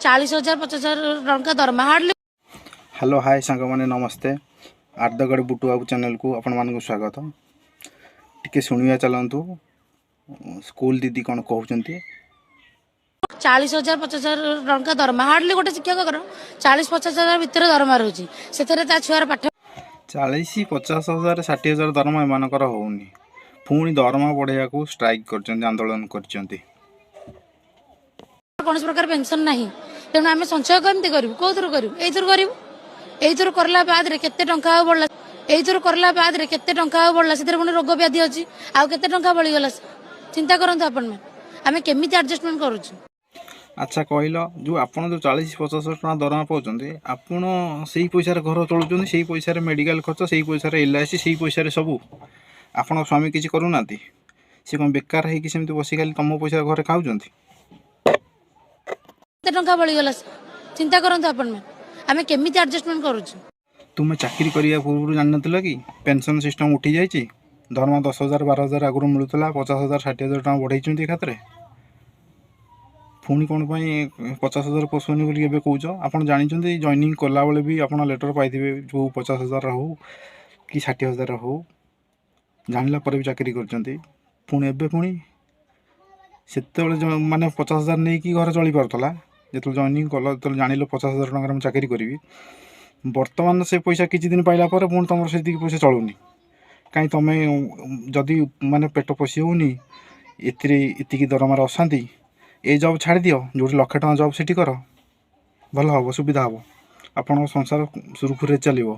40,000 50,000 ଟଙ୍କା ଦରମା hardly. Hello, ହାଏ ସାଙ୍ଗମାନେ, ନମସ୍ତେ। ଆର୍ଦଗଡ଼ ବୁଟୁ ବାବୁ ଚ୍ୟାନେଲକୁ ଆପଣମାନଙ୍କୁ ସ୍ୱାଗତ। ଟିକେ ଶୁଣିବା ଚାଲନ୍ତୁ, ସ୍କୁଲ ଦିଦି କ'ଣ କହୁଛନ୍ତି। 40,000 50,000 ଟଙ୍କା ଦରମା ହାର୍ଡଲି ଗୋଟେ ଶିକ୍ଷକଙ୍କର 40-50 ହଜାର ଭିତରେ ଦରମା ରହୁଛି। ସେଥିରେ ତା ଛୁଆର ପାଠ 40, 50 ହଜାର, 60 ହଜାର ଦରମା ଏମାନଙ୍କର ହେଉନି, ପୁଣି ଦରମା ବଢ଼େଇବାକୁ ଷ୍ଟ୍ରାଇକ୍ କରିଛନ୍ତି, ଆନ୍ଦୋଳନ କରିଛନ୍ତି। କୌଣସି ପ୍ରକାର ପେନସନ ନାହିଁ। ତେଣୁ ଆମେ ସଞ୍ଚୟ କେମିତି କରିବୁ? କୋଉଥିରୁ କରିବୁ? ଏଇଥିରୁ କରିବୁ। ଏଇଥିରୁ କରିଲା ବାଦରେ କେତେ ଟଙ୍କା ଆଉ ବଳିଲା? ଏଇଥିରୁ କରିଲା ବାଦରେ କେତେ ଟଙ୍କା ଆଉ ବଳିଲା? ସେଥିରେ ପୁଣି ରୋଗ ବ୍ୟାଧି ଅଛି, ଆଉ କେତେ ଟଙ୍କା ବଳିଗଲା? ଚିନ୍ତା କରନ୍ତୁ ଆପଣମାନେ, ଆମେ କେମିତି ଆଡଜଷ୍ଟମେଣ୍ଟ କରୁଛୁ। ଆଚ୍ଛା କହିଲ, ଯେଉଁ ଆପଣ ଯେଉଁ 40-50 ହଜାର ଟଙ୍କା ଦରମା ପାଉଛନ୍ତି, ଆପଣ ସେଇ ପଇସାରେ ଘର ଚଳୁଛନ୍ତି, ସେଇ ପଇସାରେ ମେଡ଼ିକାଲ ଖର୍ଚ୍ଚ, ସେଇ ପଇସାରେ ଏଲ୍ଆଇସି, ସେଇ ପଇସାରେ ସବୁ। ଆପଣଙ୍କ ସ୍ୱାମୀ କିଛି କରୁନାହାନ୍ତି? ସେ କ'ଣ ବେକାର ହେଇକି ସେମିତି ବସି ଖାଲି ତୁମ ପଇସା ଘରେ ଖାଉଛନ୍ତି? କେତେ ଟଙ୍କା ବଳିଗଲା? ଚିନ୍ତା କରନ୍ତୁ ଆପଣମାନେ, ଆମେ କେମିତି ଆଡଜଷ୍ଟମେଣ୍ଟ କରୁଛୁ। ତୁମେ ଚାକିରି କରିବା ପୂର୍ବରୁ ଜାଣିନଥିଲ କି ପେନସନ୍ ସିଷ୍ଟମ୍ ଉଠିଯାଇଛି? ଦରମା 10,000 12,000 ଆଗରୁ ମିଳୁଥିଲା, 50,000 60,000 ଟଙ୍କା ବଢ଼େଇଛନ୍ତି ଏକାଥରେ। ପୁଣି କ'ଣ ପାଇଁ 50,000 ପୋଷଉନି ବୋଲି ଏବେ କହୁଛ? ଆପଣ ଜାଣିଛନ୍ତି, ଜଏନିଂ କଲାବେଳେ ବି ଆପଣ ଲେଟର୍ ପାଇଥିବେ, ଯେଉଁ 50,000 ହଉ କି 60,000 ହଉ। ଜାଣିଲା ପରେ ବି ଚାକିରି କରିଛନ୍ତି। ପୁଣି ଏବେ ପୁଣି ସେତେବେଳେ ମାନେ 50,000 ନେଇକି ଘରେ ଚଳିପାରୁଥିଲା, ଯେତେବେଳେ ଜଏନିଂ କଲ, ଯେତେବେଳେ ଜାଣିଲ 50,000 ଟଙ୍କାରେ ମୁଁ ଚାକିରି କରିବି। ବର୍ତ୍ତମାନ ସେ ପଇସା କିଛି ଦିନ ପାଇଲା ପରେ ପୁଣି ତୁମର ସେତିକି ପଇସା ଚଳୁନି। କାହିଁ ତୁମେ ଯଦି ମାନେ ପେଟ ପୋଷି ହେଉନି ଏଥିରେ, ଏତିକି ଦରମାର ଅଶାନ୍ତି, ଏ ଜବ୍ ଛାଡ଼ିଦିଅ। ଯେଉଁଠି ଲକ୍ଷେ ଟଙ୍କା ଜବ୍ ସେଠି କର, ଭଲ ହେବ, ସୁବିଧା ହେବ, ଆପଣଙ୍କ ସଂସାର ସୁରୁଖୁରୁରେ ଚାଲିବ।